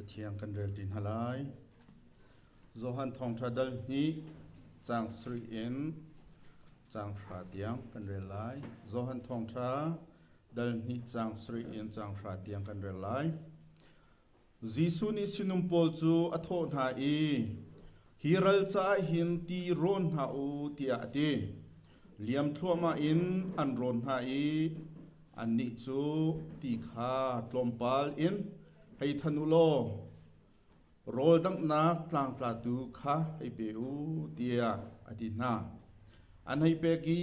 Cathiang kan rel ṭi hna lai. Johan Thawngṭha dal hnih caang sarih in caang hra tiang kan rel lai. Johan Thawngṭha dal hnih caang sarih in caang hra tiang kan rel lai. Jesuh nih sinum pawl cu a thawh hna i, Hi ral caah hin ti rawn hna u, tiah a ti. Liam thluahmah in an rawn hna i annih cu ti kha tlawmpal in hei than u law rawl danghnak tlangtlatu kha hei pe u, tiah a ti hna. An hei pek i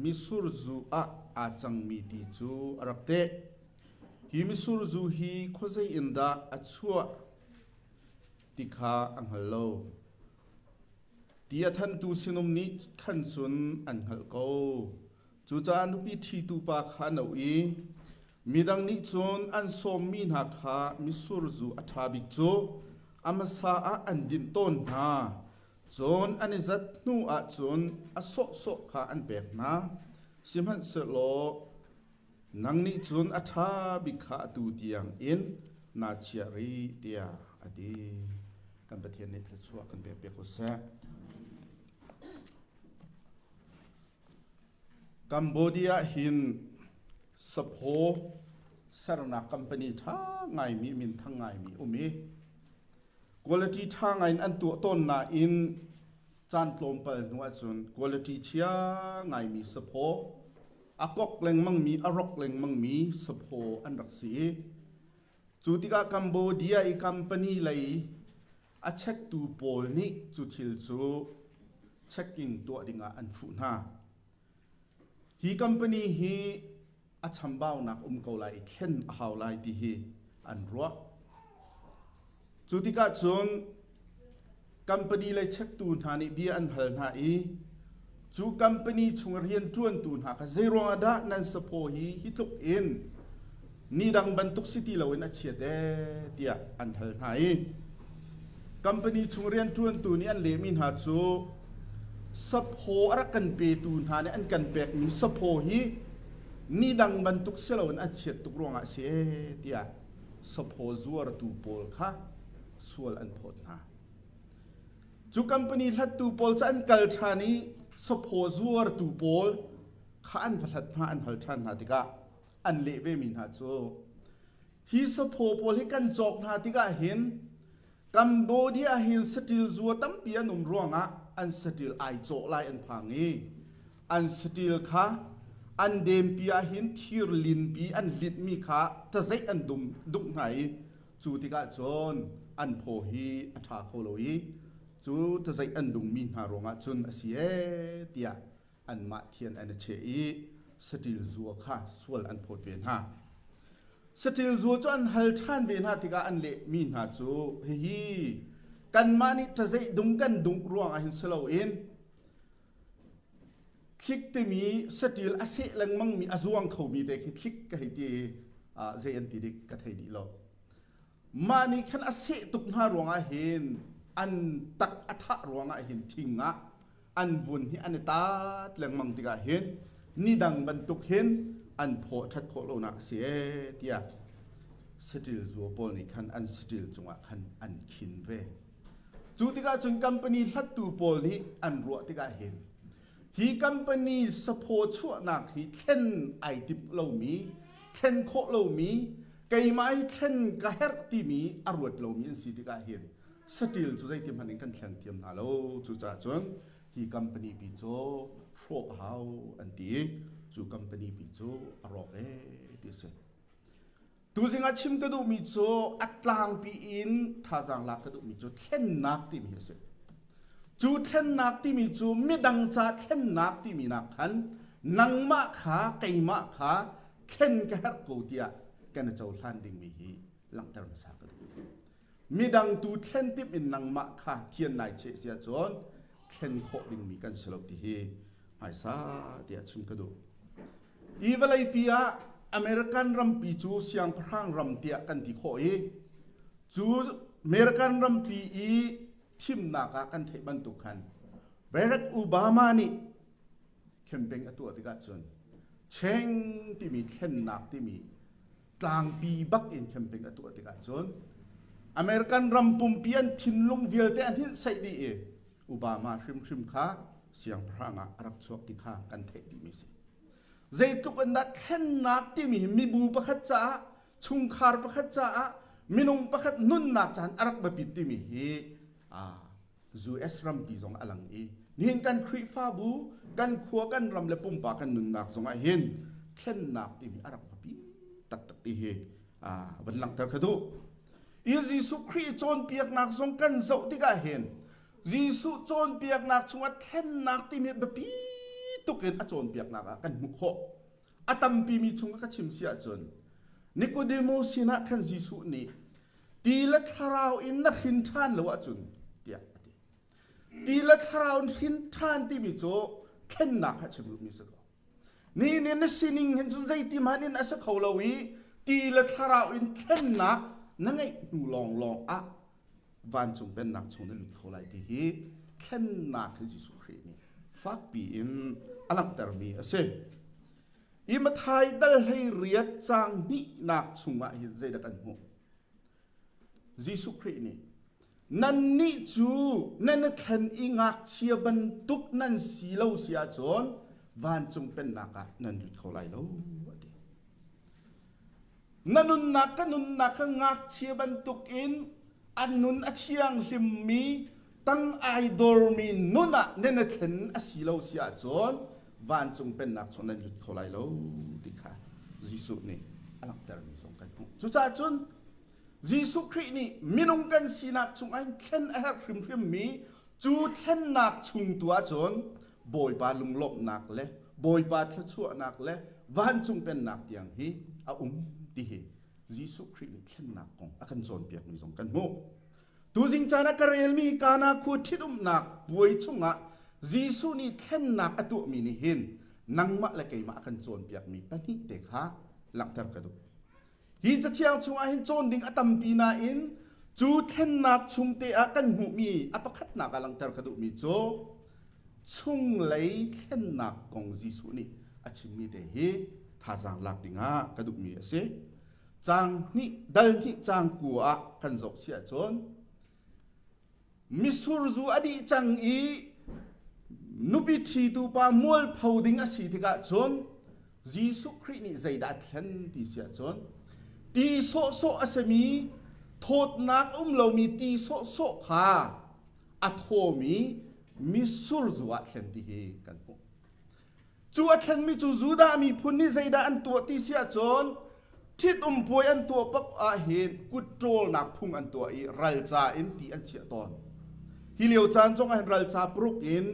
mitsur zu ah aa cangmi ti cu a rak teh. Hi mitsur zu hi khuazei in dah a chuah ti kha a hngal lo. Ti a thantu sinum nih khan cun an hngalh ko. Cucaah nupi ṭhitu pa kha an auh i midang nih cun an sawmmi hna kha mitsur zu a ṭha bik cu a hmasa ah an dinh tawn hna. Cun an i zat hnu ah cun a sawhsawh kha an pek hna. Sihmanhsehlaw nang nih cun a ṭha bik kha atu tiang in naa chiah rih, tiah a ti. Kan Pathian nih thluachuah kan pekpiak ko seh. Cambodia hin saphaw sernak company ṭha ngaimi minthang ngaimi um i quality ṭha ngai in an tuah tawn nain caan tlawmpal hnu ahcun quality chia ngaimi saphaw a kok lengmangmi a rok lengmangmi saphaw an rak si i cu tikah Cambodia i company lei a checktu pawl nih cu thil cu checking tuah dingah an fuh hna. Hi company hi a chambaunak um ko lai i thlen a hau lai ti hi an ruah. Cu tikah cun company lei checktu hna nih bia an hal hna i cu company chung rianṭuantu hna kha zeiruang ah dah nan saphaw hi hi tluk in ni dang bantuk si ti loin a chiat ee tiah an hal hna i company chung rianṭuantu nih an lehmi hna cu saphaw a rak kan petu hna nih an kan pekmi saphaw hi ni dang bantuk si loin an chiat tuk ruangah a si ee tiah saphaw zuartu pawl kha sual an phawt hna. Cu company hlattu pawl cu an kal ṭhan i saphaw zuartu pawl kha an va hlat hna an hal ṭhan hna tikah an leh vemi hna cu hi saphaw pawl hi kan cawk hna tikah hin Cambodia hin saṭil zua tampi an um ruangah an saṭil ai cawh lai an phang i an saṭil kha an dempi ah hin thir linpi an litmi kha tazeih an dum dungh hna i cu tikah cun an phaw hi a ṭha kho lo i cu tazeih an dungmi hna ruangah cun a si ee tiah anmah thian an i cheh i saṭil zua kha sual an phawt ve hna. Saṭil zua cu an hal ṭhan ve hna tikah an lehmi hna cu hihi kanmah nih ṭazeih dung kan dungh ruangah hin si loin thlik timi saṭil a seh lengmangmi a zuang khomi te khi thlik ka hei ti i zei an ti dik ka thei dih lo. Mah nih khan a seh tuk hna ruangah hin an tak a thah ruangah hin thing ah an vun hi an i taat lengmang tikah hin nidang bantuk hin an phaw ṭhat khawh lonak a si ee tiah saṭil zua pawl nih khan an saṭil cungah khan an khin ve. Cu tikah cun company hlattu pawl nih an ruah tikah hin hi company saphaw chuahnak hi thlen ai timh lomi, thlen khawh lomi, keimah hi thlen ka herh timi a ruat lomi an si tikah hin saṭil cu zeiti hmanh in kan thleng thiam hna lo. Cucaah cun hi company pi cu hrawh a hau an ti i cu company pi cu a rawk ee ti a si. Tuzing ah chim ka duhmi cu a tlangpi in thazaang lak ka duhmi cu thlennak timi a si. Cu thlennak timi cu midang ca thlennak timi nak khan nangmah kha keimah kha thlen ka herh ko tiah kan i cohlan dingmi hi langhter hmasa ka duh. Midang tu thlen timh in nangmah kha thian nai cheh si ahcun thlen khawh dingmi kan si lo ti hi hmaisa tiah chim ka duh. Hi vawleipi ah American rampi cu siangpahrang ram tiah kan ti khawh i cu American rampi i thimnak ah kan theih bantuk khan Barack Obama nih campaign a tuah tikah cun cheng timi thlennak timi tlangpi bak in campaign a tuah tikah cun American ram pumpi an thinlung vialte an hinhsaih dih i Obama hrimhrim kha siangpahrang ah a rak chuak ti kha kan theih dihmi si. Zeitluk in dah thlennak timi hi mibu pakhat caah, chungkhar pakhat caah, minung pakhat nunnak caan a rak biapit timi hi US rampi zong a lang i nihin kan Khrihfabu, kan khua, kan ram le pumpak kan nunnak zong ah hin thlennak timi a rak biapi taktak ti hi van langhter ka duh. I Jesuh Khrih cawnpiaknak zong kan zoh tikah hin Jesuh cawnpiaknak chungah thlennak timi biapi tuk in a cawnpiaknak ah kan hmuh khawh. A tampi mi chung ka chim si ahcun Nicodemus sinah khan Jesuh nih ti le thlarau in na hrin ṭhan lo ahcun tiah a ti. Ti le thlarau in hrin ṭhan timi cu thlennak kha chim duhmi si ko. Ni nih na sining hin cun zeiti hmanh in a si kho lo i ti le thlarau in thlennak na ngeih hnu lawnglawng ah vancung pennak chung na lut kho lai ti hi thlennak hi Jesuh Khrih nih fakpi in a langhtermi a si. I Mathai dal hlei riat caang hnihnak chungah hin zeidah kan hmuh? Jesuh Khrih nih nannih cu nan i thlen i ngakchia bantuk nan si lo si ahcun vancung pennak ah nan lut kho lai lo a ti. Na nunnak ka nunnak kha ngakchia bantukin an nun a thianghlimmi tang ai dormi nun ah nan i thlen a si lo si ahcun vancung pennak chung nan lut kho lai lo ti kha Jesuh nih a langhtermi zong kan hmuh. Cucaah cun Jesuh Khrih nih minung kan sinak chungah hin thlen a herh hrimhrimmi cu thlennak chung tu ahcun Bawipa lunglawmhnak le Bawipa thluachuahnak le vancung pennak tiang hi a um ti hi Jesuh Khrih nih thlennak kong a kan cawnpiakmi zong kan hmuh. Tuzing caan ah ka relmi Kana khua ṭhitumnak puai chungah Jesuh nih thlennak a tuahmi nih hin nangmah le keimah a kan cawnpiakmi pahnih te kha langhter ka duh. Hi cathiang chungah hin cawn ding a tampi nain cu thlennak chung te ah kan hmuhmi a pakhatnak ah langhter ka duhmi cu chunglei thlennak kong Jesuh nih a chimmi te hi thazaang lak dingah ka duhmi a si. Caang hnih dal hnih caang ku ah kan zoh si ahcun Misur zu a dih cang i nupi ṭhitu pa mualpho ding a si tikah cun Jesuh Khrih nih zeidah a thlen ti si ahcun ti sawhsawh a simi thawtnak um lomi ti sawhsawh kha a thawmi misur zu ah thlen ti hi kan hmuh. Cu a thlenmi cu Judah miphun nih zeidah an tuah ti si ahcun ṭhitum puai an tuah pak ahhin kut ṭawlnak phung an tuah i ralca in ti an chiah tawn. Hi lio caan zong ahhin ralca paruk in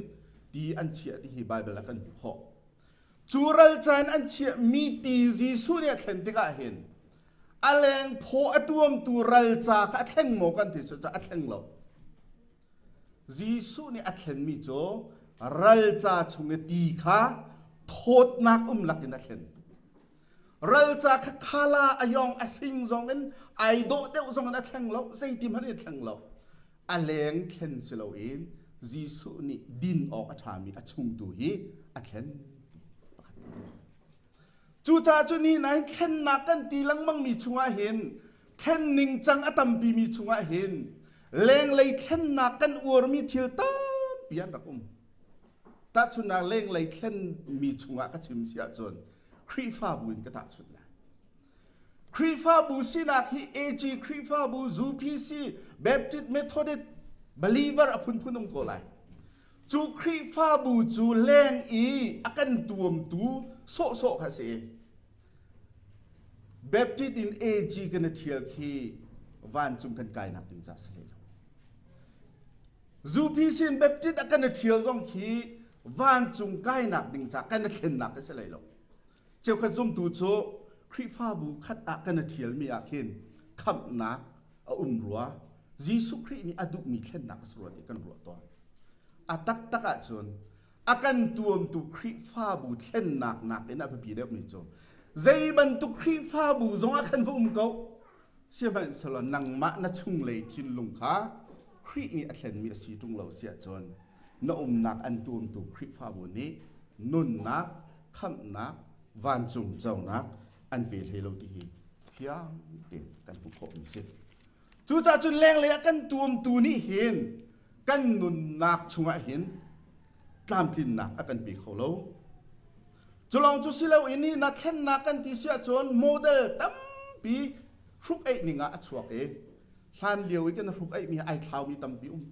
ti an chiah ti hi Baibal ah kan hmuh khawh. Cu ralca in an chiahmi ti Jesuh nih a thlen tikah hin a leng phaw a tuamtu ralca kha a thleng maw kan ti cu a thleng lo. Jesuh nih a thlenmi cu ralca chung i ti kha thawtnak um lakin a thlen. Ralca kha khala a yong a hring zong in ai dawh deuh zong in a thleng lo, zeiti hmanh in a thleng lo. A leng thlen si loin Jesuh nih din awk a ṭhami a chung tu hi a thlen ti pakhat. Cucaah cu ni nain thlennak kan ti lengmangmi chungah hin thlen ningcang a tampimi chungah hin lenglei thlennak kan uarmi thil tampi an rak um. Tahchunhnak lenglei thlenmi chungah ka chim si ahcun Khrihfabu in ka tahchunh lai. Khrihfabu sinak hi AG Khrihfabu, UPC, Baptist, Methodist, believer a phunphun um ko lai. Cu Khrihfabu cu leng i a kan tuamtu sawhsawh kha a si. Baptist in AG kan i ṭhial khi vancung kan kainak ding ca si hlei lo. UPC in Baptist a kan i ṭhial zong khi vancung kainak ding ca kan i thlennak a si hlei lo. Cheukhat zumtu cu Khrihfabu khat ah kan i ṭhialmi ah khin khamhnak a um rua. Jesuh Khrih nih a duhmi thlennak a si rua ti kan ruah tawn. A taktak ahcun a kan tuamtu Khrihfabu thlennak nakin a biapi deuhmi cu zei bantuk Khrihfabu zong ah khan va um ko. Sihmanhsehlaw nangmah na chunglei thinlung kha Khrih nih a thlenmi a si ṭung lo si ahcun na umnak an tuamtu Khrihfabu nih nunnak, khamhnak, vancung conak an pe hlei lo ti hi fiang tein kan hmuh khawhmi a si. Cucaah cun lenglei ah kan tuamtu nih hin kan nunnak chungah hin tlamtlinnak a kan pe kho lo. Culawng cu si loin hi na thlennak kan ti si ahcun model tampi hruk eih ning ah a chuak i hlan lio i kan hruk eihmi ai thlaumi tampi um.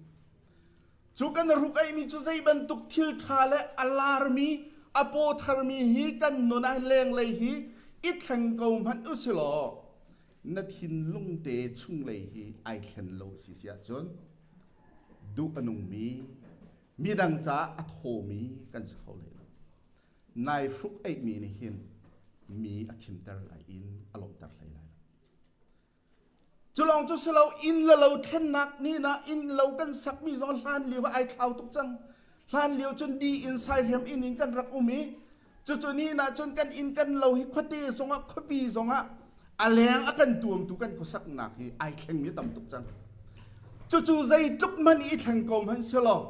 Cu kan hruk eihmi cu zei bantuk thil ṭha le a larmi a paw tharmi hi kan nun ah lenglei hi i thleng ko hmanh u si law na thinlung te chunglei hi ai thlen lo si si ahcun duh a nungmi midang caah a thawmi kan si kho hlei lo. Nai hruk eihmi nih hin mi a khimter lai in a lawmhter hlei lai lo. Cu lawng cu si lo inn le lo thlennak ni na inn lo kan sakmi zong hlan lio ai thlau tuk cang. Hlan lio cun di in saihriam inn in kan rak um i cucu ni na cun kan inn kan lo hi khuate zongah khuapi zongah a leng a kan tuamtu kan khuasaknak hi ai thlengmi tam tuk cang. Cucu zeitluk hmanh i thleng ko hmanh selaw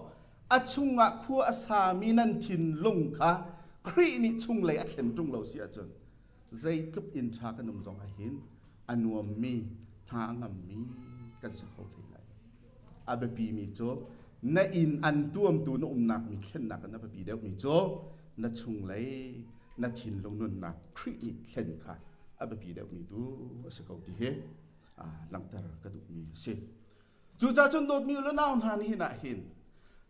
a chungah khua a sami nan thinlung kha Khrih nih chunglei a thlen ṭung lo si ahcun zeitluk inn ṭha kan um zong ah hin a nuammi hna a ngammi kan si kho hlei lai a biapimi cu na inn an tuamtu na umnak mi thlennak in a biapi deuhmi cu na chunglei na thinlung nunnak Khrih nih thlen kha a biapi deuhmi tu a si ko ti hi langhter ka duhmi a si. Cucaah cun dawtmi u le nau hna nihin ah hin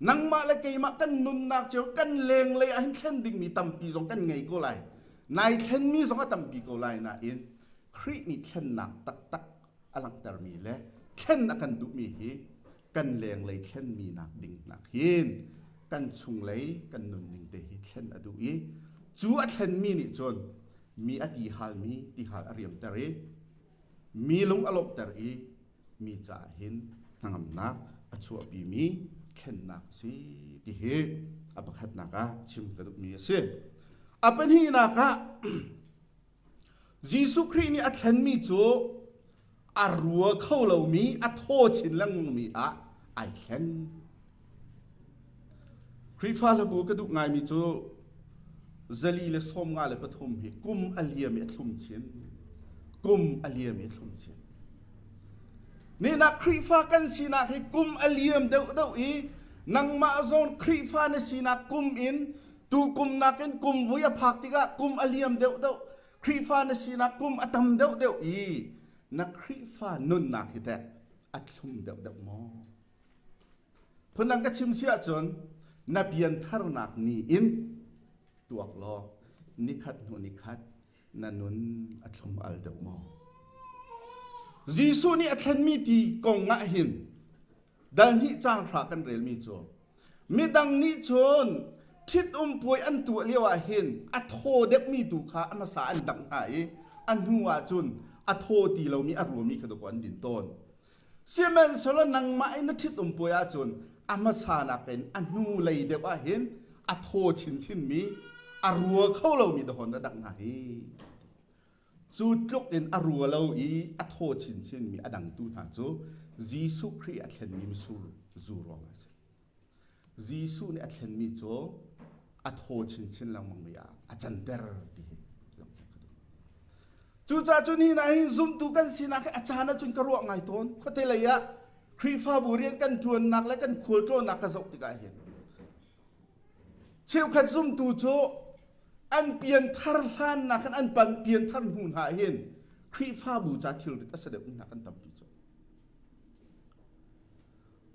nangmah le keimah kan nunnak cio kan lenglei ah hin thlen dingmi tampi zong kan ngei ko lai. Nai thlenmi zong a tampi ko lai nain Khrih nih thlennak taktak a langhtermi le thlen a kan duhmi hi kan lenglei thlenmi nak ding nak hin kan chunglei kan nunning te hi thlen a duh i cu a thlenmi nih cun mi a ti halmi tihal a riamter i mi lung a lawmhter i mi caah hin hnangamnak a chuahpimi thlennak a si ti hi a pakhatnak ah chim ka duhmi a si. A pahnihnak ah Jesuh Khrih nih a thlenmi cu a rua kho lomi a thaw chin lengmangmi ah ai thlen. Khrihfa hlabu ka duh ngaimi cu 153 hi kum a liam i a thlum chin. Kum a liam i a thlum chin. Nihnak Khrihfa kan sinak hi kum a liam deuhdeuh i nangmah zawn Khrihfa na sinak kum in tu kum nakin kum vui a phak tikah kum a liam deuhdeuh Khrihfa na sinak kum a tam deuhdeuh i na Khrihfa nunnak hi teh a thlum deuhdeuh maw? Phundang ka chim si ahcun na piantharnak ni in tuak law nikhat hnu nikhat na nun a thlum al deuh maw? Jesuh nih a thlenmi ti kong ah hin dal hnih caang hra kan relmi cu midang nih cun ṭhitum puai an tuah lio ah hin a thaw deuhmi tu kha a hmasa an dangh hna i a hnu ah cun a thaw ti lomi a ruami kha dawkaw an din tawn. Sihmanhsehlaw nangmah i na ṭhitum puai ahcun a hmasa nakin a hnulei deuh ah hin a thaw chinchinmi a rua kho lomi dahon a dangh hna hi. Cu tluk in a rua lo i a thaw chinchinmi a dangtu hna cu Jesuh Khrih a thlenmi mitsur zu ruangah a si. Jesuh nih a thlenmi cu a thaw chinchin lengmangmi ah a canter ti hi langhter ka duh. Cucaah cun hi hna hi zumtu kan sinak hi a caan ahcun ka ruah ngai tawn. Khuate lei ah Khrihfabu rian kan ṭuannak le kan khualtlawnnak ka zoh tikah hin cheukhat zumtu cu an pianthar hlannak in an pan pianthar hnu hna hin Khrihfabu ca thilrit a si deuh hna kan tampi cu.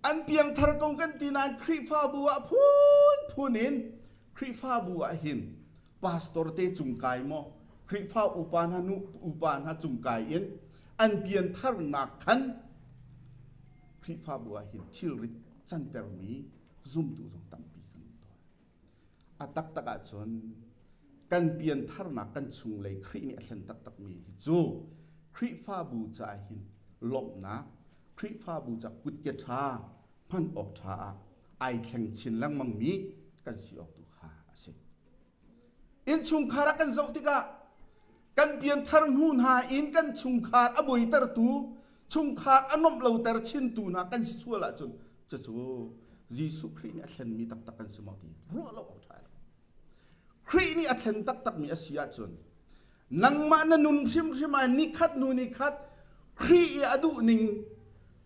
An piangthar ko kan ti nain Khrihfabu ah phunphun in Khrihfabu ah hin pastor te cung kai maw Khrihfa upa hna nu upa hna cung kai in an piantharnak khan Khrihfabu ah hin thilrit cantermi zumtu zong tampi kan um tawn. A taktak ahcun kan piantharnak kan chunglei Khrih nih a thlen taktakmi hi cu Khrihfabu caah hin lawmhnak Khrihfabu ca kutke ṭha hman awk ṭha ah ai thleng chin lengmangmi kan si awk tu kha a si. Innchungkhar ah kan zoh tikah kan pianthar hnu hna in kan chungkhar a buaitertu chungkhar a nuamh loter chintu hna kan si sual ahcun cucu Jesuh Khrih nih a thlenmi taktak kan si maw ti ruah lo awk ṭha lo. Khrih nih a thlen taktakmi a si ahcun nangmah na nun hrimhrim ah nikhat hnu nikhat Khrih i a duhning.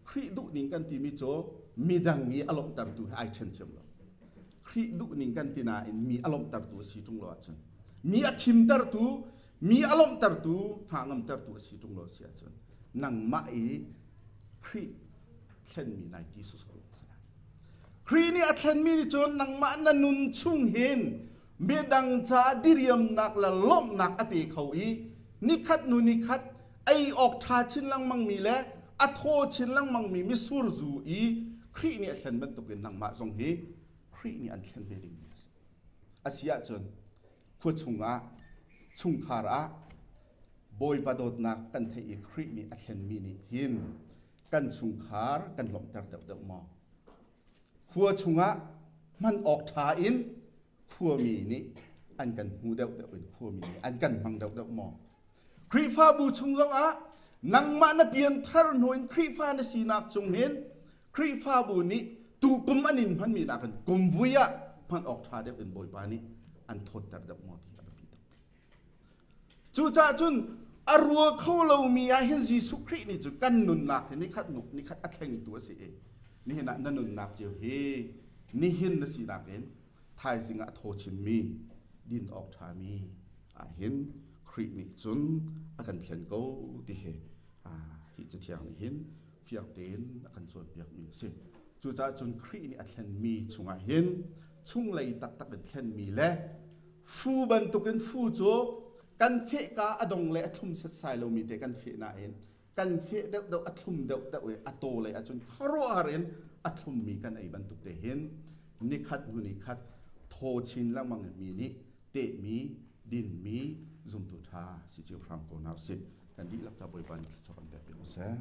Khrih duhning kan timi cu midang i a lawmhtertu he ai ṭhen thiam lo. Khrih duhning kan ti nain mi a lawmhtertu a si ṭung lo ahcun mi a thimtertu, mi a lawmhtertu, hna ngamtertu a si ṭung lo si ahcun nangmah i Khrih thlenmi nai ti sawsawh lo si lai. Khrih nih a thlenmi nih cun nangmah na nun chung hin midang caah diriamnak le lawmhnak a pe kho i nikhat hnu nikhat ei awk ṭha chin lengmangmi le a thaw chin lengmangmi mitsur zu i Khrih nih a thlen bantukin nangmah zong hi Khrih nih an thlen ve dingmi a si. A si ahcun khua chungah chungkhar ah Bawipa dawtnak kan theih i Khrih nih a thlenmi nih hin kan chungkhar kan lawmhter deuhdeuh maw? Khua chungah hman awk ṭha in khuami nih an kan hmu deuhdeuh in khuami nih an kan hmang deuhdeuh maw? Khrihfabu chung zongah nangmah na pianthar hnu in Khrihfa na sinak chung hin Khrihfabu nih tukum an in hmanmi nakin kum vui ah hman awk ṭha deuh in Bawipa nih an thawtter deuh maw ti a biapi tuk. Cucaah cun a rua kho lomi ah hin Jesuh Khrih nih cu kan nunnak hi nikhat nuk nikhat a thlengtu a si i nihin ah na nunnak cio hi nihin na sinak in thaizing ah a thaw chinmi din awk ṭhami ah hin Khrih nih cun a kan thlen ko ti hi hi cathiang nih hin fiang tein a kan cawnpiakmi a si. Cucaah cun Khrih nih a thlenmi chungah hin chunglei taktak in thlenmi le fu bantukin fu cu kan fehka a dong le a thlum setsai lomi te kan feh nain kan feh deuhdeuh a thlum deuhdeuh i a taw lei ahcun khuaruahhar in a thlummi kan ei bantuk te hin nikhat hnu nikhat thaw chin lengmang in mi nih tehmi dinmi zumtu ṭha si cio hram ko hna usih. Kan dihlak ca Bawipa nih thluachuah kan pek piak seh.